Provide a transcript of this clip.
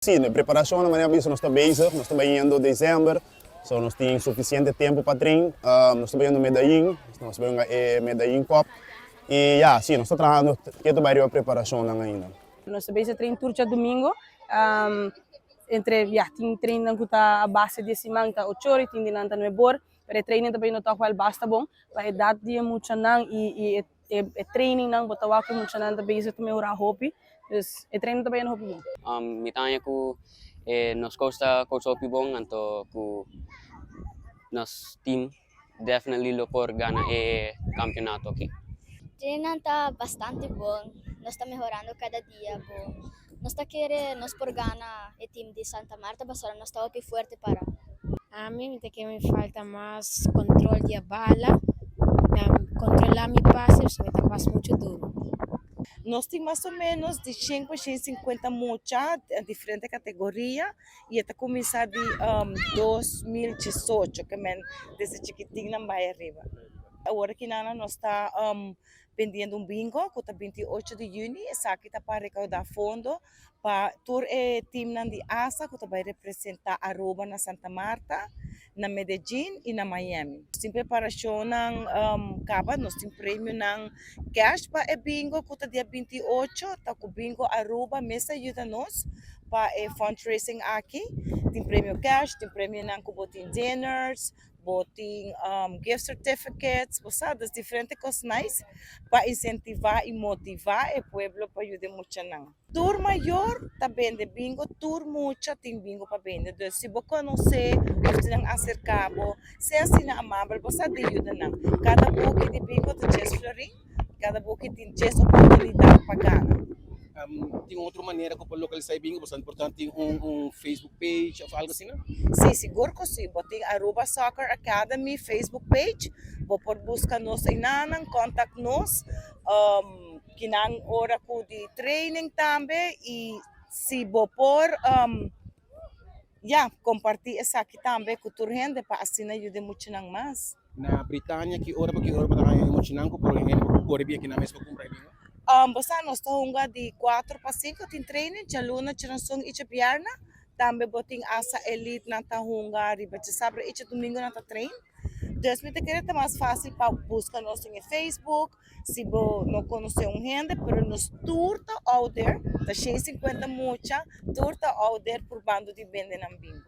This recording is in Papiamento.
Sí, e preparacion na manera bisa nos ta bezig, nos ta bayendo december, so nos tin suficiente tempo pa train. Nos ta bayendo Medellin, nos ta bayendo e Medellin Cup y ya, sí, nos ta trahando keto bay riba preparacionnan ainda. Nos ta bezig train tur djadomingo, entre ya tin trainnan ku ta a base di e siman ta ocho or y tin di nan ta nuebe or, pero e training ta bayendo tòg wèl basta bon pa edat di e muchanan y e trainingnan bo ta wak ku e muchanan ta bezig ta mehorá hopi, dus e training ta bayendo hopi bon. Mi ta haña ku nos coach ta coach hopi bon anto ku nos team definitely lo por gana e campeonato aki. Training ta bastante bon, nos ta mehorando cada dia bon. Nos ta kere nos por gana e team di Santa Marta pasobra nos ta hopi fuerte para. Ami mi ta kere mi falta mas control di e bala, controla mi pase pasobra mi ta pas mucho duro. Nos tin mas o menos di shen pa shen sinkuenta mucha den diferente kategoria i e ta kuminsá di 2018 ke men desde chikitin nan bai ariba. Awor aki nan nos ta bendiendo un bingo ku ta 28 di yüni, esaki ta pa rekaudá fondo pa tur e teamnan di asa ku ta bai representá Aruba na Santa Marta, na Medellin i na Miami. Nos tin preparashonnan kaba, nos tin premionan cash pa e bingo ku ta dia 28, ta ku Bingo Aruba mes a yuda nos pa e fundraising aki. Tin premio cash, tin premionan ku bo tin dinners, bo tin gift certificates, bo sa, dus diferente kos nice pa insentivá i motivá e pueblo pa yuda e muchanan. Tur mayor ta bende bingo, tur mucha tin bingo pa bende. Dus si bo konosé òf si nan aserká bo, sea asina amabel, bo sa di yuda nan. Kada buki di bingo ta djes florin, kada buki tin djes oportunidat pa gana. Tin otro manera ku por lokalisá e bingo? Bo sa importante tin un Facebook page òf algu asina? Sí, sigur ku sí. Bo tin Aruba Soccer Academy Facebook page. Bo por buska nos einanan, contact nos. Kinan ora ku di training tambe i si bo por ya kompartí esaki tambe ku tur hende pa asina yuda e muchanan mas. Na Britania ki ora pa ki ora bo ta haña e muchanan ku por hende por kore bien kinan mes pa kumpra e bingo? Bo sa nos ta hunga di kuater pa sinku tin training djaluna, djaranson i djabièrnè. Tambe bo tin asa elite nan ta hunga riba djasabra i djadumingu nan ta train. Dus mi ta kere ta mas fásil pa buska nos den e Facebook. Si bo no konosé un hende, pero nos tur ta out there, ta 150 mucha, tur ta out there purbando di bende nan bingo.